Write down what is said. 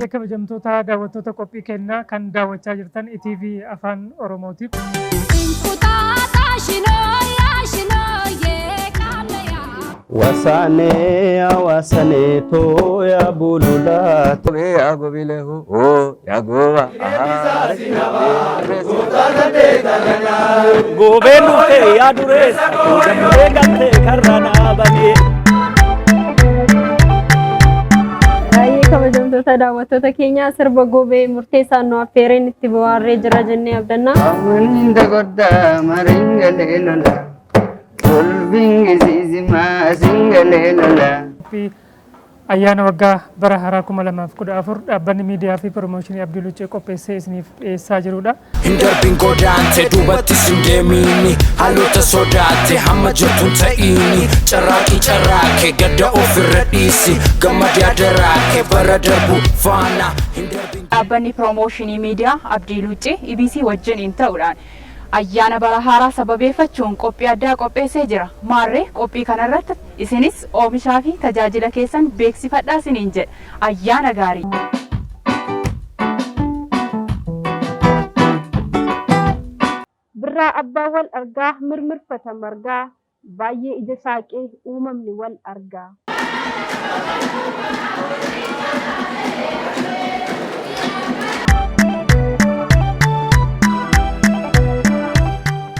Hayyee kabajamtoota daawwattoota qophii kennaa kan daawwachaa jirtan ETV Afaan Oromootiif. Wasaanee hawaasanee too yaa bululaa. Yaa gobilee hoo yaa gooba. Goobeen dhuftee yaa dureessa, gammee galtee karra dhaabanii. Baay'ee kabajamtoota daawwattoota keenyaa sirba goobee murteessaan nu affeereen itti bohaarree jira jennee abdanna. Amuninda godda maringalee lola. Kolfingi siisimaa singalee lola. Qophii ayyaana waggaa bara haaraa 2014 dhaabbanni miidiyaa fi piroomooshinii Abdii Luccee qopheessee isiniif dhiyeessaa jirudha. Hin darbin godaante duubattis hin deemini, haalota sodaatte hamma jirtuun ta'iini, carraaqii carraaqee gadda ofirra dhiisi, gammad yaadaraaqee bara darbu faana hin darbin. Dhaabbanni Piroomooshinii Miidiyaa Abdii Luuccee EBC wajjiniin ta'uudhaan ayyaana bara haaraa sababeeffachuun qophii addaa qopheessee jira. Maarree qophii kanarratti isinis oomishaa fi tajaajila keessan beeksifadhaa isiniin jedha. Ayyaana gaarii! Birraa abbaa wal argaa mirmirfata margaa baay'ee ija saaqee uumamni wal argaa.